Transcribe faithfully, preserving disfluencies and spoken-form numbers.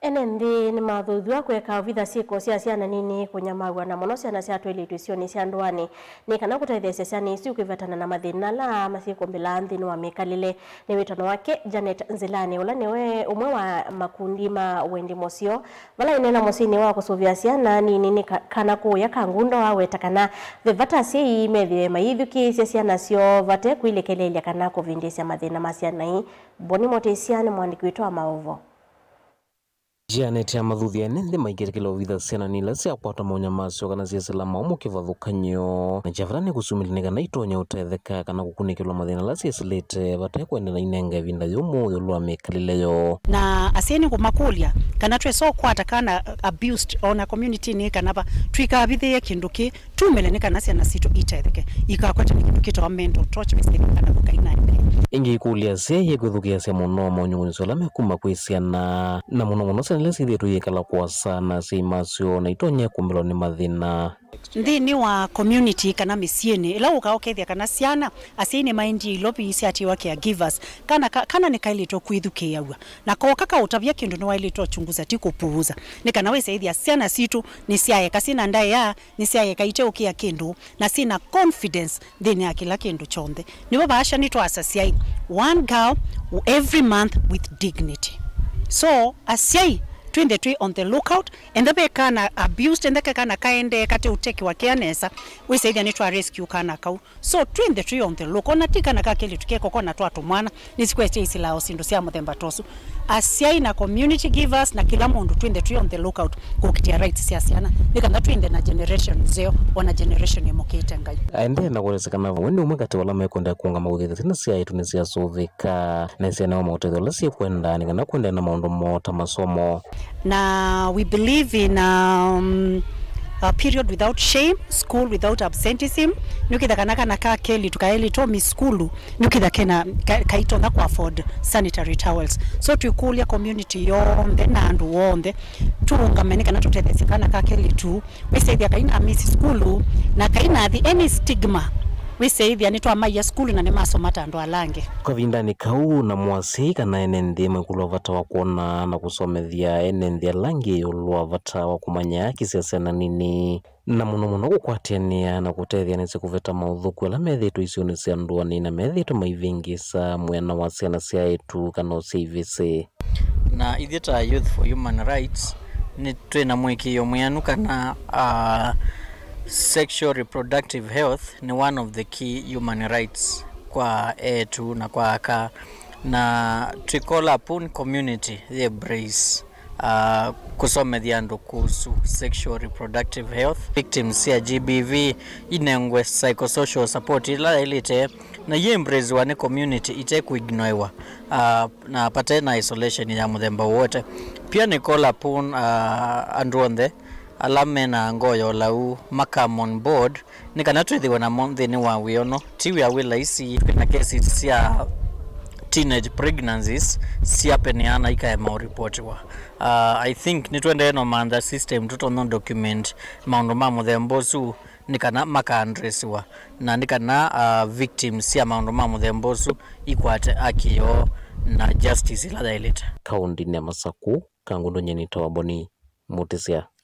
Ene nthĩ nĩmathuthw'a kũeka ũvitha syĩko sya syana nini kũnyamaw'a, na mũno syana sya twĩlĩtu isionĩ sya ndũanĩ, nĩ kana kũtetheesya syana isu kwĩvetana na mathĩna ala masyĩkũmbĩlaa nthĩnĩ wa mĩkalĩle. Nĩ wĩtano wake Janet Nzilani, ũla nĩwe ũmwe wa makundi ma wendi mũseo, vala ĩneena mũsyĩnĩ wa kũsũvĩa syana nini nĩ ka-, kana kũũya ka ngundo, aweta kana ve vata asyai methĩwe mayĩthukĩĩsya syana syoo vate kwĩlekeleelya kana kũvindĩĩsya mathĩna ma syana ii. Boni Mũtĩsya nĩ mũandĩki witũ wa maũvoo. Janet amathuthya ene nthĩ maikĩtĩkĩla ũvitha syana nini ila syakwatwa maũnyamasyo kana syĩsĩla maũmũ kĩvathũkany'o, na kya vata nĩ kũsumĩlya nĩ kana itonye ũtetheka kana kũkunĩkĩlwa mathĩna ala syĩsĩlĩte vate kwenda na inenga ĩvinda yũmũ ĩũlũ wa mĩkalĩle yoo. Na asyai nĩngũmakũlya kana twesa ũkwata kana abused ona community-nĩ kana va, tũikavithĩĩe kĩndũ kĩ, tumĩle nĩ kana syana sitũ itetheke, ikakwate nĩ kĩndũ kĩtawa mental torture, kana kũkaina ene. Ĩngĩ ikũlya asyai kwĩthukĩĩsya mũno monyungunyĩsyo ala mekuma kwĩ syana, na mũno mũno syana ila syĩthĩĩtwe iyĩkala kũasa na asyai masyo na itonya kũmbĩlwa nĩ mathĩna. Nthĩnĩ wa community kana mĩsyĩnĩ, ĩla ũkaa ũkethĩa kana syana, asyai nĩmaendie ilovi syatiwa caregivers, kana, ka-, kana nĩkaĩlĩtwe kwĩthukĩĩaw'a, na kooka kaũtavya kĩndũ nĩwaĩlĩtwe ũchunguza, ti kũpuuza, nĩ kana wĩsaĩthya syana sitũ nĩsyaeka syĩna ndaĩa, nĩsyaeka iteũkĩa kĩndũ, na syĩna confidence nthĩnĩ ya kĩla kĩndũ kyonthe. Nĩvo vaasya nĩtwaasa asyai, one girl every month with dignity. So, asyai, twĩnthe twĩ on the lookout, enda ve kana abused, enda ke kana kaendee kate ũtekiwa kĩa nesa, wĩsaĩthya nĩtwa rescue kana kau. So, twĩnthe twĩ on the look. Ona ti kana ka kelĩtu keko kona twa tũmwana, nĩsikwesya isilao syĩndũ sya mũthemba ta ũsu. Asyai na community givers na kĩla mũndũ twĩnthe twĩ on the lookout kũkitĩa rights sya syana, nĩ kana twĩnthe na generation nzeo, ona generation ĩmũkĩte Ngai. Aendee na kũelesya kana we nĩ ũmwe katĩ wa ala mekwenda kũũngama kũthĩthya syana syaitũ nĩsyasũvĩka, na ĩsyanewa maũtethyo ala syĩkwenda nĩ kana kũendeea na maũndũ moo ta masomo. Na we believe in, um, a period without shame, school without absenteeism. Nĩũkĩtha kana kana ka kelĩtu kaelĩtwe mi sukulu, nĩũkĩtha kena ka-, kaitonya kũ afford sanitary towels. So twĩkũlya community yonthe na andũ onthe tũũngame nĩ kana tũtetheesye kana ka kelĩtu, wĩsaĩthya kaina miss sukulu, na kainathi any stigma, wĩsaĩthya nĩtwamaia sukulu na nĩmasoma ta andũ ala angĩ. Kavindanĩ kau, namo asyai kana ene nthĩ maikulwa vata wa kwona na kũsomethya ene nthĩ ala angĩ ĩũlũ wa vata wa kũmanya haki sya syana nini, na mũno mũno kũkwatĩanĩa na kũtetheanĩsya kũveta maũthũku ala methĩĩtwe isionĩ sya ndũanĩ na methĩĩtwe maivĩngĩĩsa mwĩana wa syana sya eĩtu kana ũsyaivĩsĩ. Na ithyĩ ta Youth for Human Rights, nĩ twĩ na mũĩkĩĩo mwĩanu kana, ah, sexual reproductive health nĩ one of the key human rights kwa eĩtu na kwa aka, na twĩ call upon community yĩ embrace, ah, kũsomethya andũ kuhusu sexual reproductive health. Victims sya G B V inengwe psychosocial support ĩla yaĩlĩte, na yĩ embracewa nĩ community ite kũignoewa, ah, na pate na isolation ya mũthemba wowote. Pia nĩ call upon, ah, andũ onthe ala mena ngoo ya ũlau ma come on board, nĩ kana twĩthĩwe namo nthĩnĩ wa wĩono. Ti wĩa wĩ laisi, twĩ na cases sya teenage pregnancies syapeneana ikaema ũripotiwa. Ah, I think nĩtũendee na ũmantha system tũtonya document maũndũ ma mũthemba ũsu nĩ kana maka addressiwa, na nĩ kana, ah, victims sya maũndũ ma mũthemba ũsu ikwate haki yoo na justice ĩla yaĩlĩte. Kaũndĩnĩ ya Masakũ, Kangundo, nyie nĩtawa Boni Mũtĩsya.